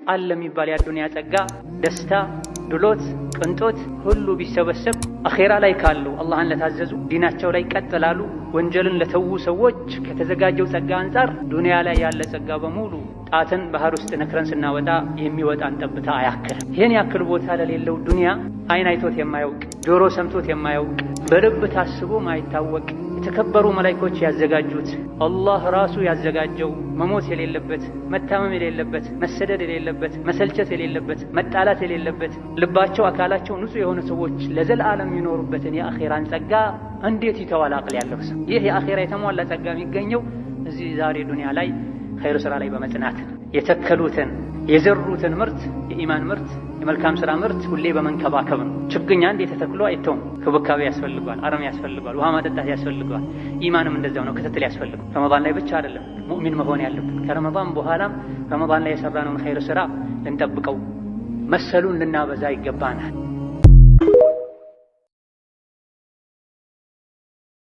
አለ የሚባል የዱንያ ጸጋ፣ ደስታ፣ ድሎት፣ ቅንጦት ሁሉ ቢሰበሰብ አኼራ ላይ ካለው አላህን ለታዘዙ፣ ዲናቸው ላይ ቀጥ ላሉ፣ ወንጀልን ለተዉ ሰዎች ከተዘጋጀው ጸጋ አንጻር ዱንያ ላይ ያለ ጸጋ በሙሉ ጣትን ባህር ውስጥ ነክረን ስናወጣ የሚወጣን ጠብታ አያክልም። ይህን ያክል ቦታ ለሌለው ዱንያ አይን አይቶት የማያውቅ፣ ጆሮ ሰምቶት የማያውቅ፣ በልብ ታስቦ ማይታወቅ፣ የተከበሩ መላኢኮች ያዘጋጁት፣ አላህ ራሱ ያዘጋጀው፣ መሞት የሌለበት፣ መታመም የሌለበት፣ መሰደድ የሌለበት፣ መሰልቸት የሌለበት፣ መጣላት የሌለበት፣ ልባቸው አካላቸው ንጹህ የሆኑ ሰዎች ለዘላለም የሚኖሩበትን የአኼራን ጸጋ እንዴት ይተዋል አቅል ያለው ሰው? ይህ የአኼራ የተሟላ ጸጋ የሚገኘው እዚህ ዛሬ ዱንያ ላይ ኸይር ስራ ላይ በመጽናት፣ የተከሉትን የዘሩትን ምርት፣ የኢማን ምርት፣ የመልካም ስራ ምርት ሁሌ በመንከባከብ ነው። ችግኝ አንዴ ተተክሎ አይተውም። ክብካቤ ያስፈልገዋል፣ አረም ያስፈልገዋል፣ ውሃ ማጠጣት ያስፈልገዋል። ኢማንም እንደዛው ነው፣ ክትትል ያስፈልገዋል። ረመዳን ላይ ብቻ አይደለም ሙእሚን መሆን ያለብን፣ ከረመዳን በኋላም ረመዳን ላይ የሰራነውን ኸይር ስራ ልንጠብቀው፣ መሰሉን ልናበዛ ይገባናል።